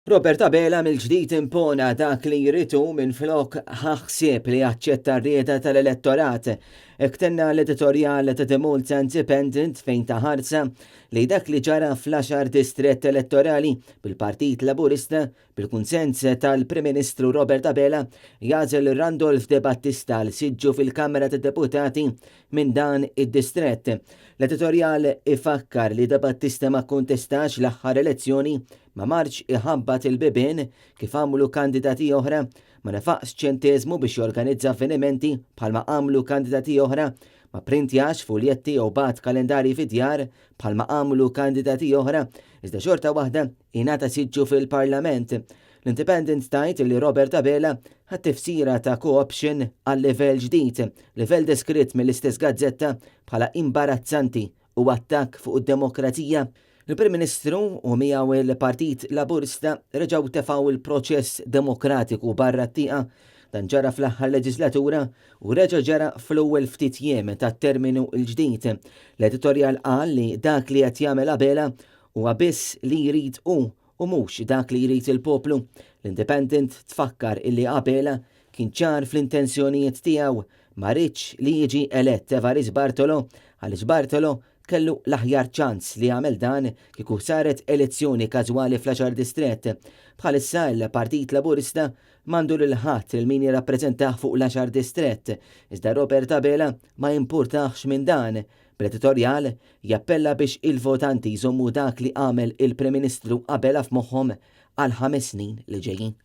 Robert Abela mill-ġdid impona dak li jrid hu minflok ħa ħsieb li jaċċetta r-rieda tal-elettorat. Hekk tenna l-editorjal ta' The Malta Independent fejn ta ħarsa li dak li ġara fl-għaxar distrett elettorali bil-Partit Laburista bil-kunsens tal-Prim Ministru Robert Abela jagħżel Randolph De Battista għal siġġu fil-Kamra tad-Deputati minn dan id-distrett. L-editorjal ifakkar li De Battista ma kkontestax l-aħħar elezzjoni, ma marx iħabbat il-bibien kif għamlu kandidati oħra, ma nefaqx ċenteżmu biex jorganizza avvenimenti bħalma għamlu kandidati oħra, ma pprintjax fuljetti jew bagħat kalendarji fid-djar bħalma għamlu kandidati oħra, iżda xorta waħda ingħata siġġu fil-Parlament. L-Independent tgħid li Robert Abela ħa t-tifsira ta' co-option għal livell ġdid, livell deskritt mill-istess gazzetta bħala imbarazzanti u attakk fuq id-demokrazija. Il-Prim Ministru u miegħu il-Partit Laburista reġgħu tefgħu l-proċess demokratiku barra t-tieqa. Dan ġara fl-aħħar leġislatura u reġa' ġara fl-ewwel ftit jiem tat-terminu l-ġdid. L-editorjal qal li dak li qed jagħmel Abela huwa biss li jrid hu u mhux dak li jrid il-poplu. L-Independent tfakkar illi Abela kien ċar fl-intenzjonijiet tiegħu, ma riedx li jiġi elett Evarist Bartolo għaliex Bartolo kellu l-aħjar ċans li jagħmel dan kieku saret elezzjoni każwali fl-għaxar distrett. Bħalissa l-Partit Laburista m'għandu lil ħadd lil min jirrappreżentah fuq l-għaxar distrett, iżda Robert Abela ma jimpurtahx minn dan. Bl-editorjal jappella biex il-votanti jżommu dak li għamel il-Prim Ministru Abela f'moħħhom għall-ħames snin li ġejjin.